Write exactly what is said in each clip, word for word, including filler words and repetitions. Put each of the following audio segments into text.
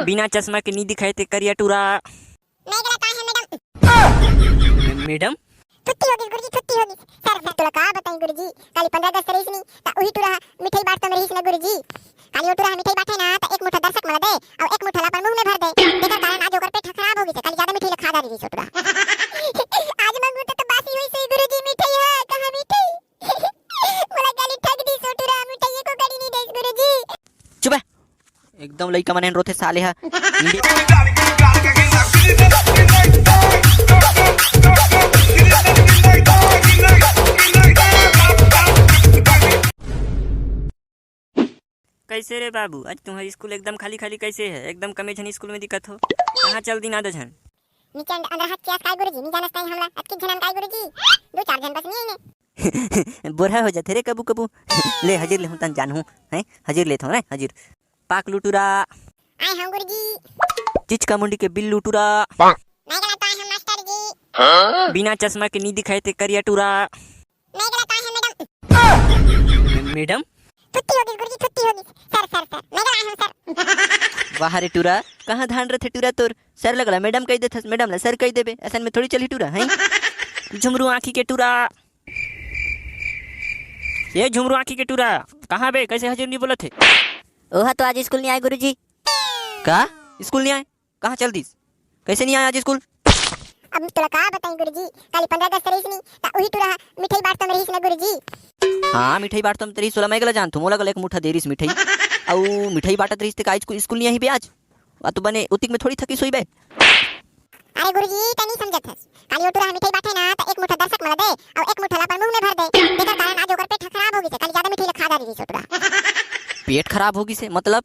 बिना चश्मा के नी दिखाय ते करिया टूरा। मैं गलत आय हंव मैडम। मैडम? छुट्टी होगी गुरुजी, छुट्टी होगी। सर, सर, तोला का बताई गुरुजी, काली पंद्रह अगस्त रहिस नी, त उही टूरा ह मिठाई बांटत में रहिस ना गुरुजी। काली ओ टूरा ह मिठाई बांटे ना, त एक मुठा दर्शक मन ला दे, अउ एक मुठा ला अपन मुंह में भर दे। तेकर कारण आज ओकर पेट खराब हो गिस, काली ज्यादा मिठाई ला खा डारे रहिस ओ टूरा। आज मंगू त, त बासी होइस गुरुजी मिठाई ह, कहाँ मिठाई? मोला काली ठग दिस ओ टूरा, मिठाई एको कड़ी नी देस गुरुजी। चुप हे। एकदम लइका मन रोथे साले ह। कैसे रे बाबू, आज तुम्हार स्कूल एकदम खाली खाली कैसे हे? एकदम कमे झन स्कूल में दिखत हो, कहाँ चल दिन आदो झन? नीचे अंद-, अंदर हाथ के आस काय गुरुजी, नी जानस ताई हमला, अतकी झन काय गुरुजी, दो चार झन बस नी आइने। बोरहा हो जाथे रे कबू कबू। ले हजिर ले हूँ तन जानहूँ, हैं? हजिर लेथों रे, हजिर। पाक लुटुरा। आय हूँ गुरुजी। चिचका मुंडी के बिल्लू टुरा। मैं गलत आय हूँ मास्टर जी। बिना चश्मा के नी दिखाय ते करिया टुरा। मैं गलत आय हूँ मैडम। मैडम? छुट्टी होगी गुरुजी, छुट्टी होगी। सर, सर, सर, मैं गलत आय हूँ सर। वाह रे टुरा, कहाँ धान रथे टुरा तोर? सर लगला मैडम कहि देथस, मैडम ला सर कहि देबे, असन में थोड़ी चलही टुरा, हैं? झुमरू आँखी के टुरा। ये झुमरू आँखी के टुरा, कहाँ बे? कैसे हजिर नी बोलत हे? ओहा तो आज स्कूल नी आय गुरुजी। का? स्कूल नी आय? कहाँ चल दिस? कैसे नी आय आज स्कूल? अब तोला का बताई गुरुजी, काली पंद्रह अगस्त रहिस नी, त उही टुरा ह मिठाई बांटत में रहिस ना गुरुजी। हाँ, मिठाई बांटत में रहिस, ओला मैं गला जानथों, मोला गला एक मुठा दे रिस मिठाई। अउ मिठाई बांटत रहिस ते का आज स्कूल, स्कूल नी आही बे आज? आ तो बने उतिक में थोड़ी थकिस होही बे। अरे गुरुजी, तैं नी समझत हस। काली ओ टुरा ह मिठाई बांटे ना, त एक मुठा दर्शक मन ला दे, अउ एक मुठा ला अपन मुंह में भर दे। तेकर कारण आज ओकर पेट खराब हो गिस हे, काली ज्यादा मिठाई ला खा डारे रिस ओ टुरा। पेट खराब हो गिस हे, मतलब?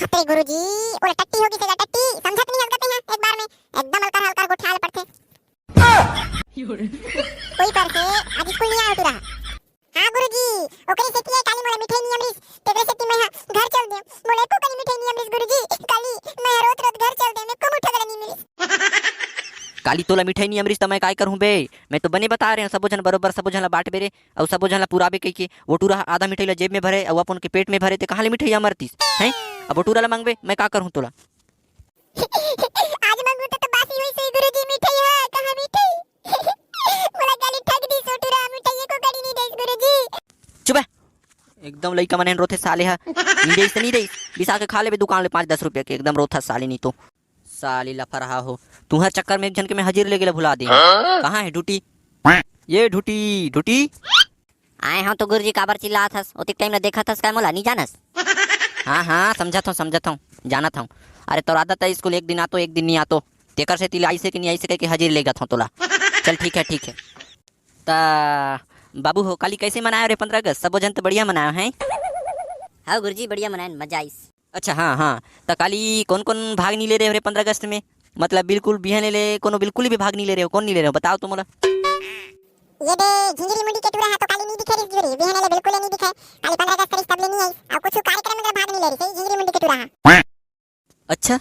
हत रे गुरुजी, ओला टट्टी हो गिस हे गा, टट्टी। समझत नी हस गा तैं ह, एक बार में एकदम अलकर हलकर गोठियाल पड़थे। कोई कर से आज स्कूल नी आय ओ टुरा ह। हाँ गुरुजी, ओकरे सेती ए काली मोला मिठाई नी अमरिस, तेकरे सेती मैं ह घर चल देंव। मोला एको कनी मिठाई नी अमरिस गुरुजी, काली मैं ह रोत रोत घर चल देंव, एको मुठा घला नी मिलिस। काली तोला मिठाई नी अमरिस त मैं काय करहूँ बे? मैं तो बने बता रहेंव, सबो झन बरोबर सबो झन ला बांटबे रे, अउ सबो झन ला पुराबे कहिके। ओ टुरा ह आधा मिठाई ला जेब में भरे अउ अपन के पेट में भरे, ते कहाँ ले मिठाई अमरतिस? हैं? अब ओ टुरा ला मांगबे, मैं का करहूँ तोला? आज मंगू त, त बासी होइस गुरुजी मिठाई ह, कहाँ मिठाई? मोला काली ठग दिस ओ टुरा, मिठाई एको कड़ी नी देस गुरुजी। चुप हे। एकदम लइका मन रोथे साले ह। नी देस त नी देस, बिसा के खा लेबे दुकान ले पाँच दस रुपया के, एकदम रोथा साले नी तो। साली लफरहा हो। तुंहर चक्कर में एक झन के मैं हजिर लेगे ला भुला दे। हाँ? कहाँ हे ढूटी? ये ढूटी, ढूटी। आय हंव तो गुरुजी, काबर चिल्लात हस? ओतिक टाइम ला देखत हस काय मोला, नी जानस? हाँ, हाँ, समझत हंव, समझत हंव, जानत हंव। अरे तोर आदत हे स्कूल एक दिन आतो, एक दिन नी आतो। तेकर सेती ले आइसे कि नी आइसे कहिके हजिर लेगत हंव तोला। चल ठीक हे, ठीक हे। त बाबू हो, काली कैसे मनायो रे पंद्रह अगस्त? सबो झन त बढ़िया मनायो हैं? हाँ गुरुजी, बढ़िया मनायन, मजा आइस। अच्छा, हाँ, हाँ। त काली कोन-कोन भाग नी ले रहे हो रे पंद्रह अगस्त में? मतलब बिल्कुल बिहने ले कोनो बिल्कुल भी भाग नी ले रहे हो? कोन नी ले रहे हो? बताओ तो मोला। ये दे झिंझरी मुंडी के टूरा हा तो काली नी दिखे रिस रे, बिहने ले बिल्कुल नी दिखे। काली पंद्रह अगस्त रिस तब ले नी आइस। अउ कुछ कार्यक्रम में भाग नी ले रिस, झिंझरी मुंडी के टूरा हा। अच्छा,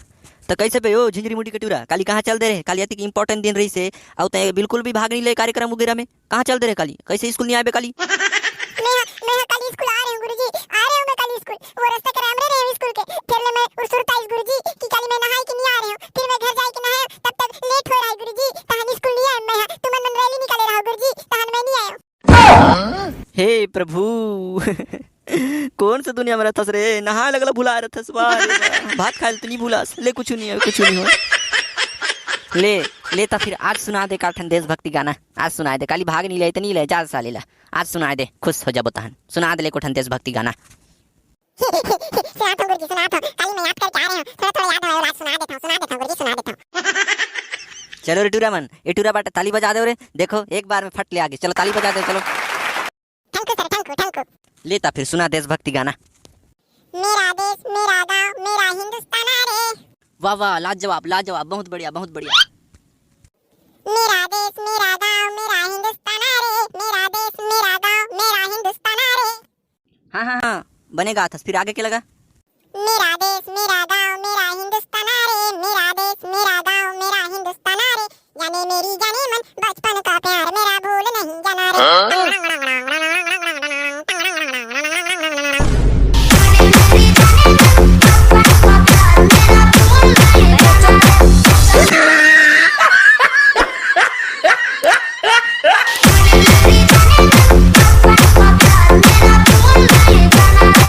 त कैसे बे ओ झिंझरी मुंडी के टूरा? काली कहाँ चल दे रहे? काली अतिक important दिन रहिस हे, अउ तैं बिल्कुल भी भाग नी ले कार्यक्रम वगैरह में। कहाँ चल दे रहे काली? कैसे स्कूल नी आए बे काली? मैं ह, मैं ह काली स्कूल आ रहे हूँ गुरुजी, आ रहे हूँ मैं काली स्कूल। वो रस्ता के रामरे रहे हूँ स्कूल के, फिर ले मैं उर सुरता आइस गुरुजी कि काली मैं नहाए के नी आ रहे हूँ, फिर मैं घर जाए के नहाए तब तक लेट हो रहा है गुरुजी, तहन स्कूल नी आए मैं ह, तुमन मन रैली निकाले रहा गुरुजी, तहन मैं नी आए। हे प्रभु, कोन से दुनिया में रहथस रे? नहाए लगला भुला रहथस, वाह रे वाह। भात खाए ल त नी भुलास, ले कुछ नी हो, कुछ नी हो। ले, ले त फिर आज सुना दे का ठन देशभक्ति गाना। आज सुनाय दे, काली भाग नी ले, त नी ले, जा साले ला। आज सुनाय दे, खुश हो जाबो तहन। सुना दे ले एको ठन देशभक्ति गाना। सुनात हूँ गुरुजी, सुनात हूँ। काली मैं याद करके आ रहे हूँ। थोड़ा थोड़ा याद आयो, आज सुना देता हूँ, सुना देता हूँ गुरुजी, सुना देता हूँ। चलो रे टूरा मन, ए टूरा बाटा ताली बजा दो रे। देखो, एक बार में फट ले आगे। चलो ताली बजा दो, चलो। Thank you sir, thank you, thank you। ले ता फिर सुना देशभक्ति गाना। मेरा देश, मेरा गाँव, मेरा हिंदुस्तान रे। वाह, वाह, लाजवाब, लाजवाब, बहुत बढ़िया, बहुत बढ़िया। मेरा देश, मेरा गाँव, मेरा हिंदुस्तान रे। मेरा देश, मेरा गाँव, मेरा हिंदुस्तान रे। हाँ, हाँ, हाँ, बने गाथस, फिर आगे के लगा। मेरा देश, मेरा गाँव,